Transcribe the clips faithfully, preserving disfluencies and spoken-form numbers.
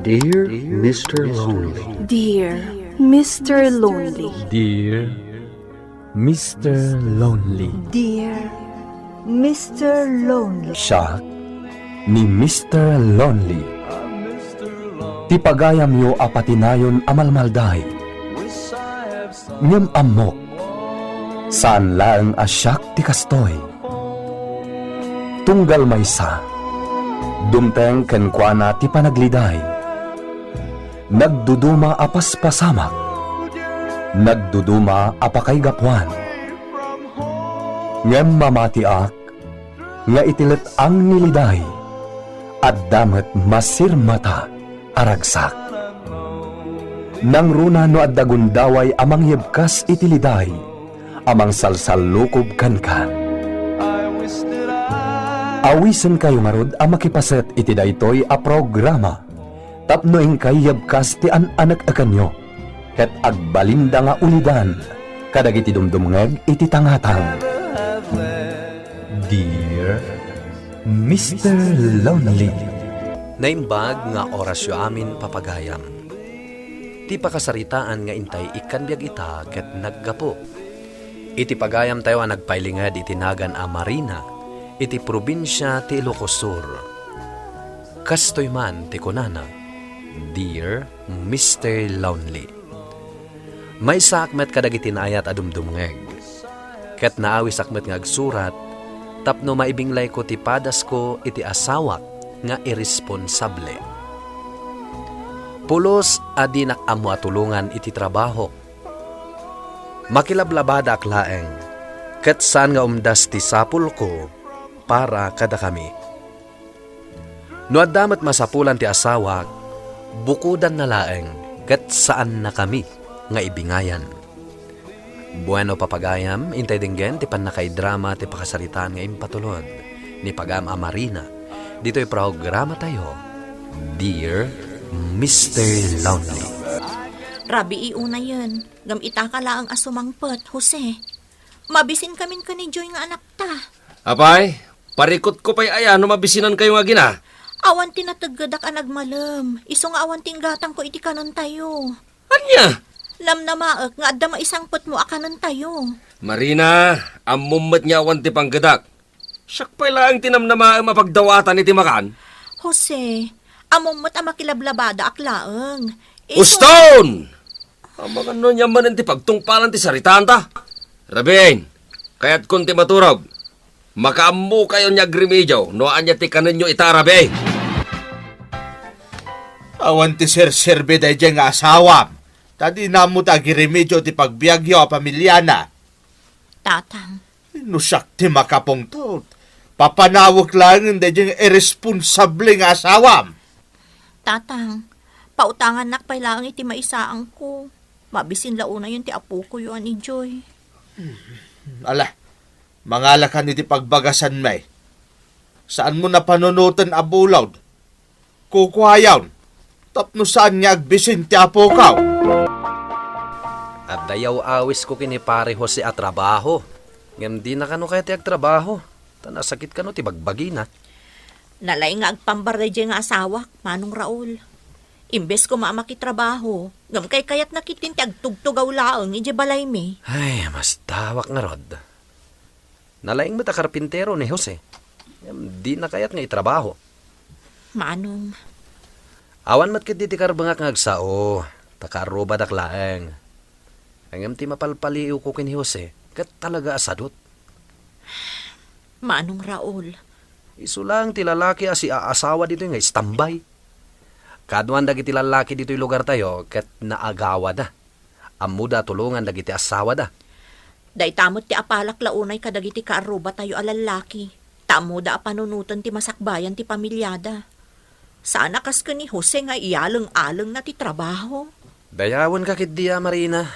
Dear Mister Lonely. Dear Mister Lonely. Dear Mister Lonely. Dear Mister Lonely. Siak ni Mister Lonely. Ti pagayamyo a patinayon a malmalday. Ngem ammok, saan laeng a siak ti kastoy. Tunggal maysa, dumteng kenkuana ti panagliday. Nagduduma a paspasamak, nagduduma a pakaigapuan. Ngem mamatiak nga iti let-ang ni liday, adda met masirmata a ragsak. Nangruna no adda gundaway a mangyebkas iti liday a mangsalsallukob kenka. Awisenkayo ngarud a makipaset iti daytoy a programa tapno inkay yebkas ti an-anek-ekenyo ket agbalinda nga ulidan kadagiti dumdumngeg iti tangatang. Dear Mister Lonely. Naimbag nga orasyo amin, papagayam. Ti pakasaritaan nga intay ikkan biag ita ket naggapu iti pagayamtayo a nagpailinged iti nagan a Marina iti probinsia ti Ilocos Sur. Kastoy man ti kunana, "Dear Mister Lonely." Maysaak met kadagiti naayat a dumdumngeg, ket naawisak met nga agsurat tapno maibinglayko ti padasko iti asawak nga iresponsable. Pulos a dinak ammo a tulongan iti trabahok. Makilablabadaak laeng, ket saan nga umdas ti sapulko para kadakami. No adda met masapulan ti asawak, bukodanna laeng ket saannakami nga ibingayan. Bueno, papagayam, intay denggen ti pannakaidrama ti pakasaritaan nga impatulod ni pagayam a Marina ditoy programatayo, Dear Mister Lonely. Rabii unayen, ngem itaka laeng a sumangpet, Jose. Mabisinkamin ken ni Joy nga anakta. Apay, parikutko pay aya no mabisinankayo nga agina? Awan ti nateggedak a nagmalem, isu nga awan ti inggatangko iti kanentayo. Ania? Namnamaek nga adda maisangpetmo a kanentayo. Marina, ammom met nga awan ti panggedak. Siak pay laeng ti namnamaem a pagdawatan iti makan. Jose, ammom met a makilablabadaak laeng. Isu- Uston! Amangan no ania manen ti pagtungpalan ti saritanta. Rabin, kayatkon ti maturog. Makaammokayon nga agremedio no ania ti kanenyo ita, rabii. Awan ti serserbi daydiay nga asawam, ta dina ammo ti agiremedio ti pagbiagyo a pamiliana. Tatang. No siak ti makapungtot, papanawek laengen daydiay nga irresponsable nga asawam. Tatang, pautangannak pay laeng iti maisaangko. Mabisin la unayen ti apokoyo a ni Joy. Ala, mangalakan iti pagbagasanmi. Saanmo a panunoten a bulod. Kukuayon, tapno saan nga agbisin ti apokaw. Adda yaw-awisko ken ni Pare Jose a trabaho, ngem dina kano kayat ti agtrabaho, ta nasakit kano ti bagbagina. Nalaing nga agpambar daydiay nga asawak, Manong Raul. Imbes koma a makitrabaho, ngem kaykayatna ketdin ti agtugtugaw laeng idiay balaymi. Ay, masdawak ngarud. Nalaing met a karpintero ni Jose. Ngem dina kayat nga itrabaho. Manong. Awan met ketdi ti karbengak nga agsao, ta kaarrubadak laeng. Ngem ti mapalpaliiwko ken ni Jose, ket talaga a sadut. Manong Raul. Isu laeng ti lalaki a siaasawa ditoy nga istambay. Kaduan dagiti lalaki ditoy lugartayo ket naagawada. Ammoda a tulongan dagiti asawada. Dayta met ti apalak la unay kadagiti kaarrubatayo a lallaki, ta ammoda a panunoten ti masakbayan ti pamiliada. Saan a kas ken ni Jose nga iyaleng-alengna ti trabaho. Dayawenka ketdi a, Marina.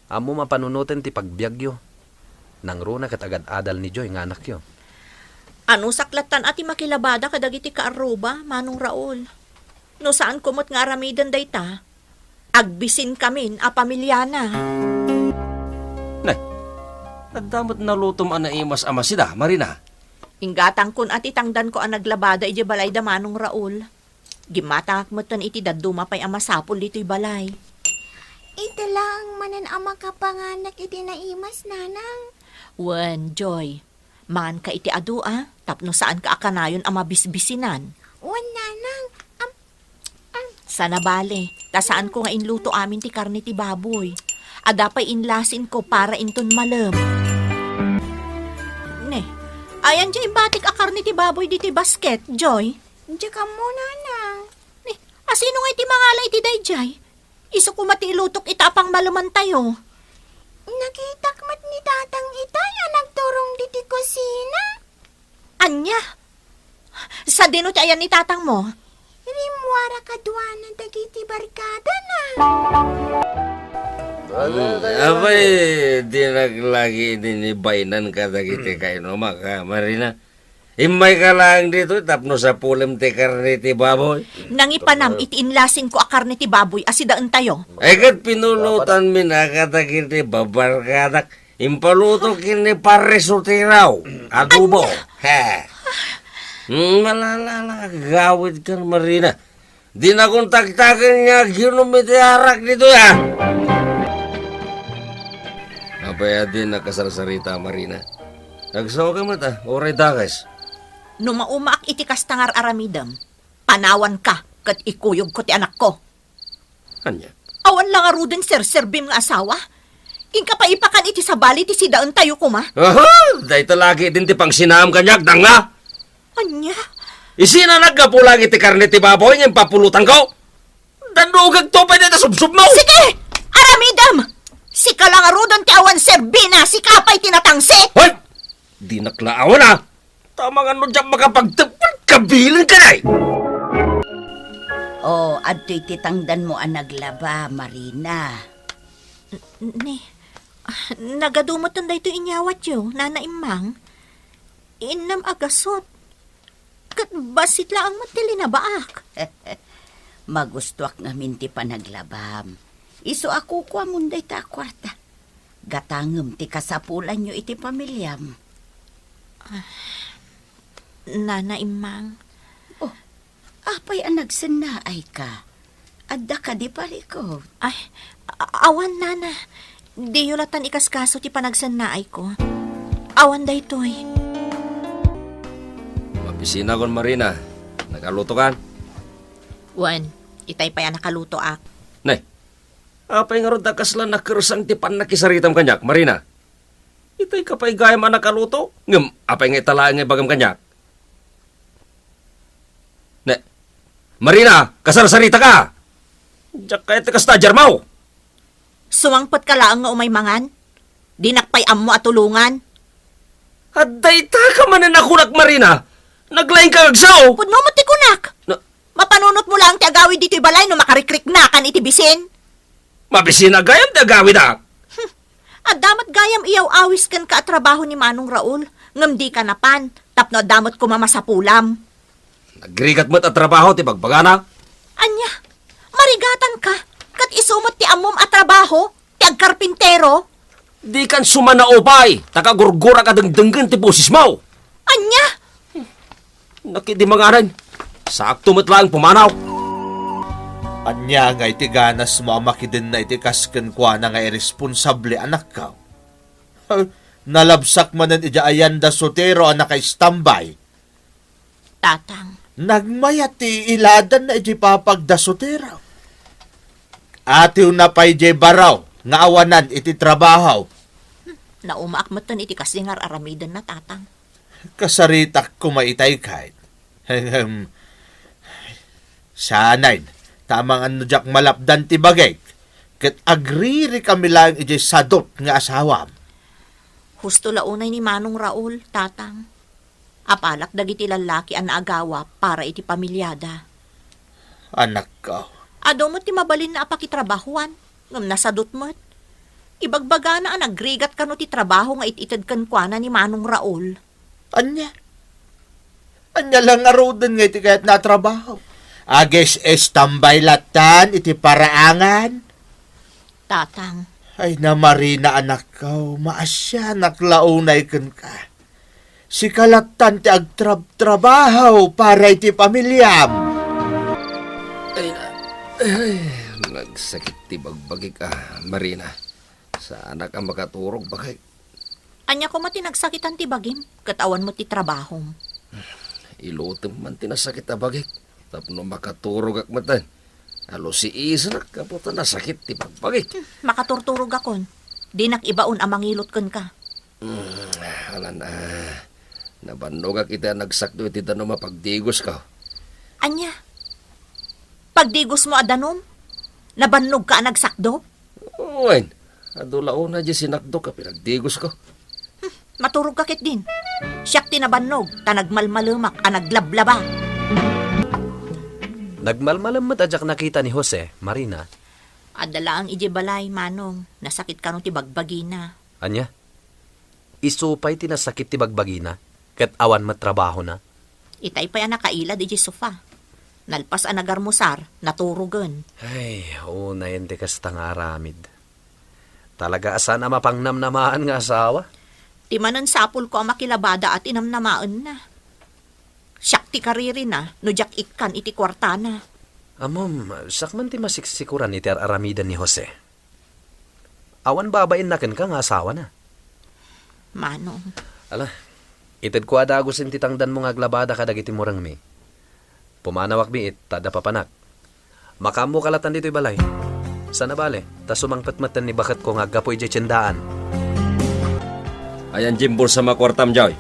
Ammom a panunoten ti pagbiagyo. Nangruna ket agad-adal ni Joy nga anakyo. Anusak lattan a ti makilabada kadagiti kaarruba, Manong Raul. No saanko met nga aramiden dayta, agbisinkamin a pamiliana. Ne, adda met nalutom a naimas a masida, Marina? Inggatangkon a ti tangdanko a naglabada idiay balayda, Manong Raul. Gimmatangak metten iti dadduma pay a masapul ditoy balay. Ita laeng manen a makapanganak iti naimas, Nanang. Wen, Joy, manganka iti adu, a, tapno saanka a kanayon a mabisbisinan. Wen, Nanang. Am, am. Sana bale, ta saanko nga inluto amin ti karne ti baboy. Adda pay inlasinko para inton malem. Ne, ayan diay imbatik a karne ti baboy ditoy basket, Joy? Diak ammo, Nanang. Ne, asino nga iti mangala iti daydiay? Isu koma ti ilutok ita a pangmalemantayo. Nakitak met ni Tatang itay a nagturong ditoy kusina. Ania? Sadino ti ayan ni tatangmo? Rimmuar a kaduana dagiti barkadana. Hmm, apay, dinak lagi idi ni bainan kadagiti kainumak, a, Marina? Immayka laeng ditoy tapno sapulem ti karne ti baboy. Nangipanam iti inlasinko a karne ti baboy a sidaentayo. Ay, ket pinulotanmi na kadagiti babarkadak. Impaluto ken ni Pare Sotiraw. Adobo. He. Hmm, malala, gawidkan, Marina. Dinakon taktaken nga aginom iti arak ditoy, a. Apay a dinak kasarsarita, Marina? Agsaoka met, a, uray dakes. No maumaak iti kasta nga ar-aramidem, panawanka ket ikuyogko ti anakko. Ania? Awan la ngaruden serserbim nga asawa? Inka pay ipakan iti sabali ti sidaentayo koma? Aha! Dayta lagi idin ti pangsinaam kaniak, danga! Ania? Isinanak gapu lagi ti karne ti baboy nga impapulotanko. Dandugagto pay dayta subsubmo! Sige! Aramidem! Sika la ngaruden ti awan serbina, sika pay ti natangsit! Hoy! Dinak la awan, a! Tama nga no diak makapagtebpet, kabilenka, nay! O, adtoy ti tangdanmo a naglaba, Marina. N-, ni, ah, nagadu metten daytoy inyawatyo, Nana Immang. Innem a gasut. Ket bassit laeng met ti linabaak. Magustoak ngamin ti panaglabam. Isu a kukuamon dayta a kuarta. Gatangem ti kasapulanyo iti pamiliam. Ah, Nana Immang. Oh, apay a nagsennaayka? Adda kadi parikut? Ay, a-, awan, Nana. Diyo latan ikaskaso ti panagsennaayko. Awan daytoy. Mabisinakon, Marina. Nakalutokan? Wen, itay pay a nakalutoak. Nay, apay ngarud a kasla nakersang ti pannakisaritam kaniak, Marina? Itayka pay gayam a nakaluto, ngem apay nga ita laeng nga ibagam kaniak? Ne, Marina, kasarsaritaka! Diak kayat ti kasta, Germao! Sumangpetka laeng nga umay mangan? Dinak pay ammo a tulongan. Adda itaka manen a kunak, Marina! Naglaingka nga agsao! Pudno met ti kunak! Na- Mapanunotmo laeng ti agawid ditoy balay no makarikriknakan iti bisin. Mabisin a gayam ti agawidak. Hmm. Adda met gayam iyaw-awis kenka a trabaho ni Manong Raul, ngem dika napan, tapno adda met koma masapulam. Nagrigat met a trabaho ti bagbagana. Ania, marigatanka, ket isu met ti ammom a trabaho, ti agkarpintero? Dikan sumanaupay, ta kagurgurak a dengdenggen ti bosesmo. Ania? Nakidi mangaran. Sakto met laeng pumanaw. Ania nga iti ganasmo a makidenna iti kas kenkuana nga iresponsable, anakko? Nalabsak manen idiay ayan da sotero a nakaistambay. Tatang. Nagmayat ti iladanna iti papag da sotero. Atiwna pay diay baro nga awanan iti trabaho. Naumaak metten iti kasdi nga ar-aramidenna, Tatang. Kasaritak koma itay, Kate. Ngem, saanen, ta amangan no diak malapdan ti bagik, ket agririkami laeng idiay sadut nga asawam. Husto la unay ni Manong Raul, Tatang. Apalak dagiti lallaki a naagawa para iti pamiliada. Anakko. Adu met ti mabalinna a pakitrabahuan, ngem nasadut met. Ibagbagana a nagrigat kano ti trabaho nga it-ited kenkuana ni Manong Raul. Ania? Ania la ngaruden nga iti kayatna a trabaho? Agis-istambay latan iti paraangan? Tatang. Ay, na Marina, anakko, maasianak la unay kenka. Sika latan ti agtrabtrabaho para iti pamiliam. Ay, nagsakit ti bagbagik, ah, Marina. Saanak a makaturog, baket. Ania koma ti nagsakitan ti bagim, ket awan met ti trabahom? Ilutem man ti nasakit a bagik, tapno makaturogak metten. Alusiisenak gapu ta nasakit ti bagbagik. Hmm, makaturturogakon. Dinak ibaon a mangilot kenka. Hmm, alan, ah, nabannogak iti a nagsakdo iti danum a pagdigosko. Ania? Pagdigosmo a danum? Nabannogka a nagsakdo? Wen, adu la unay di sinakdok a pinagdigosko. Hmm, maturogka ketdin. Siak ti nabannog, ta nagmalmalemak a naglablaba. Nagmalmalem met a diak nakita ni Jose, Marina. Adda laeng idiay balay, Manong. Nasakit kano ti bagbagina. Ania? Isu pay ti nasakit ti bagbagina, ket awan met trabahona? Itay pay a nakailad idiay sofa. Nalpas a nagarmusar, naturogen. Ay, unayen ti kasta nga aramid. Talaga a saan a mapangnamnamaan nga asawa. Ti manen sapulko a makilabada a tinamnamaenna. Siak ti karirina no diak ikkan iti kuartana. Ammom, siak man ti masiksikuran iti ar-aramiden ni Jose. Awan babainna kenka nga asawana. Manong. Ala, itedko a dagusen ti tangdanmo nga aglabada kadagiti murengmi. Pumanawakmi it ta adda papanak. Makaammoka latan ditoy balay. Sana bale, ta sumangpet metten ni baketko nga aggapu idiay tiendaan. Ayan, Jim, bulsa makuartam, Joy.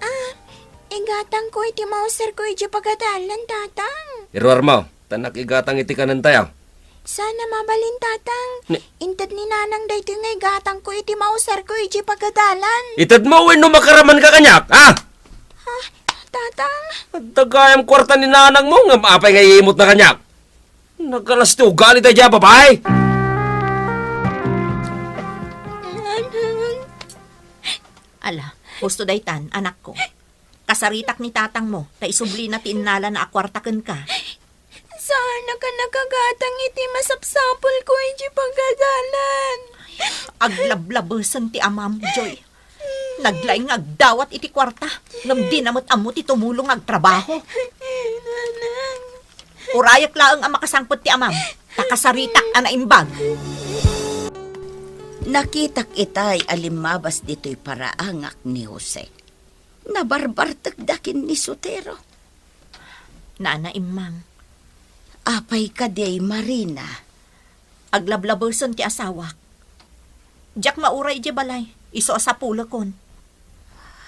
Ah, igatangko iti mauserko idiay pagadalan, Tatang. Iruarmo, ta nakigatang iti kanentayo. Sana mabalin, Tatang. Ni- Inted ni Nanang daytoy nga igatangko iti mauserko idiay pagadalan. Itedmo wenno makaramanka kaniak, ha? Ah, Tatang. Adda gayam kuarta ni Nanangmo, ngem apay nga iimutna kaniak? Nagalas ti ugali daydiay a babai. Nanang. Ala, husto daytan, anakko. Kasaritak ni tatangmo, ta isublina ti innalana a kuarta kenka. Saanak a nakagatang iti masapsapulko idiay pagadalan. Aglablabesen ti amam, Joy. Naglaing nga agdawat iti kuarta, ngem dina met ammo ti tumulong nga agtrabaho. Nanang. Urayek laeng a makasangpet ti amam, ta kasaritak a naimbag. Nakitak itay a limmabas ditoy paraangak ni Jose. Nabarbartekda ken ni Sotero. Nana Immang. Apay kadi, Marina? Aglablabesen ti asawak. Diak mauray idiay balay, isu a sapulekon.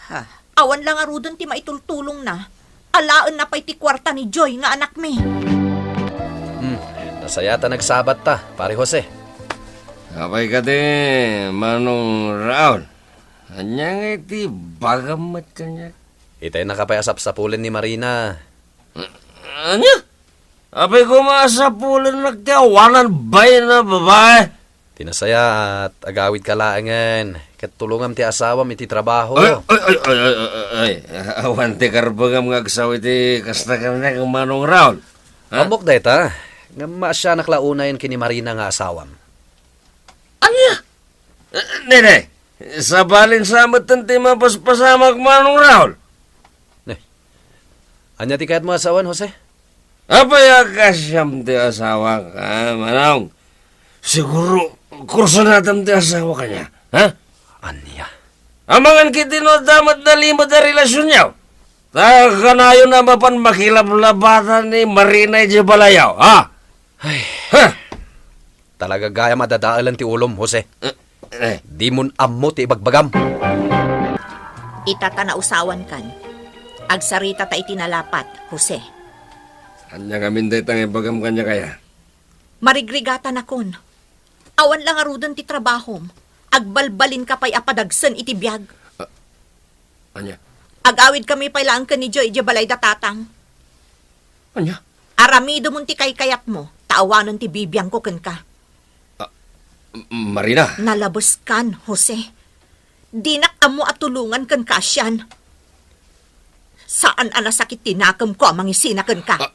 Ha? Awan la ngaruden ti maitultulongna, alaenna pay ti kuarta ni Joy nga anakmi. Hmm, nasaya ta nagsabatta, Pare Jose. Apay kadi, Manong Raul? Ania ngay ti bagam met kaniak? Itay naka pay a sapsapulen ni Marina. Ania? Apay koma a sapulennak ti awanan bain a babai? Ti nasayaat, agawidka laengen, ket tulongam ti asawam iti trabaho. Ay, ay, ay, ay, ay, ay, ay. Awan ti karbengam nga agsaw iti kasta kaniak, Manong Raul. Ha? Ammok dayta, ngem maasianak la unayen ken ni Marina nga asawam. Ania? Eh, nene, sabalin sa metten ti mapaspasamak, Manong Raul. Ne. Ania ti kayatmo a sawen, Jose? Apay a kasiam ti asawak, a, Manong? Siguro, kursonatam ti asawa kaniak, ha? Ania? Amangan ketdi no adda met nalimed a relasionyo. Ta kanayon a mapan makilablabatan ni Marina idiay balayo, ha? Ay. Ha? Talaga gayam a dadaelen ti ulom, Jose. Eh, eh. Dimon ammo ti ibagbagam. Ita ta nausawankan. Agsarita ta iti nalapat, Jose. Ania ngamin dayta nga ibagam kaniak aya? Marigrigatanakon. Awan la ngaruden ti trabahom. Agbalbalinka pay a padagsen iti biag. Ah, ania? Agawidkami pay laeng ken ni Joy idiay balay da tatang. Ania? Aramidemon ti kaykayatmo, ta awanen ti bibiangko kenka. Ah, M-, Marina. Nalabeskan, Jose. Dinak ammo a tulongan kenka a sian. Saan a nasakit ti nakemko a mangisina kenka. Ah,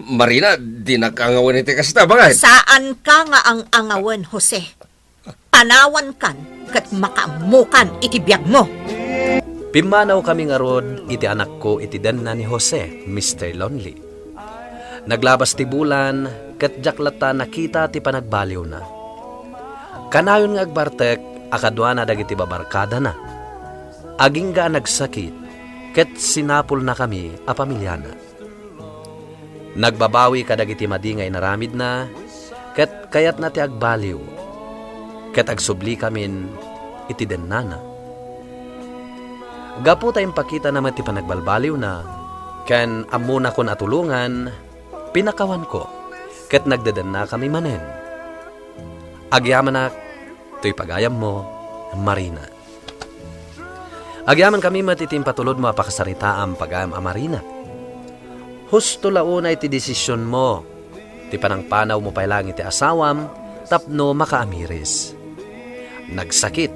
Marina, dinak angawen iti kasta, baket. Saanka nga ang-angawen, Jose. Panawankan ket makaammokan iti biagmo. Pimmanawkami ngarud iti anakko iti denna ni Jose, Mister Lonely. Naglabas ti bulan, ket diak latta nakita ti panagbaliwna. Kanayon nga agbartek a kaduana dagiti babarkadana. Agingga a nagsakit, ket sinapulnakami a pamiliana. Nagbabawi kadagiti madi nga inaramidna, ket kayatna ti agbaliw, ket agsubli kamin iti dennana. Gapu ta impakitana met ti panagbalbaliwna, ken ammonakon a tulongan, pinakawanko, ket nagdedennakami manen. Agyamanak, toy pagayammo, Marina. Agyamankami met iti impatulodmo a pakasaritaam, pagayam a Marina. Husto la unay ti desisionmo, ti panangpanawmo pay laeng iti asawam tapno makaamiris. Nagsakit,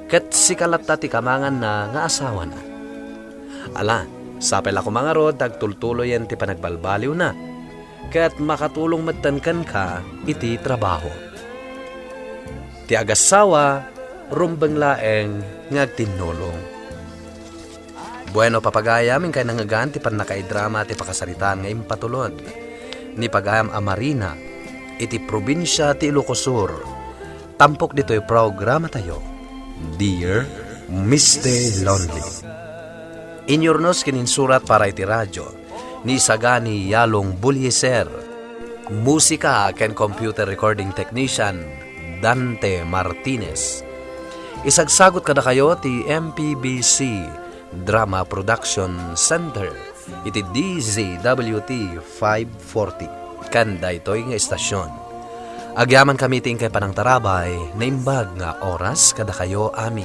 ket sika latta ti kamanganna nga asawana. Ala, sapay la koma ngarud ta agtultuloyen ti panagbalbaliwna, ket makatulong metten kenka iti trabaho. Ti agassawa, rumbeng laeng nga agtinnulong. Bueno, papagayam, inkay nangngegan ti pannakaidrama ti pakasaritaan nga impatulod ni pagayam a Marina iti probinsia ti Ilocos Sur. Tampok ditoy programatayo, Dear Mister Lonely. Inyurnos ken insurat para iti radyo ni Sagani Yalong Bulyeser. Musika ken computer recording technician, Dante Martinez. Isagsagot kadakayo ti M P B C Drama Production Center iti D Z W T five forty. Ken daytoy nga istasyon, agyamankami ti inkay panangtarabay, naimbag nga oras kadakayo amin.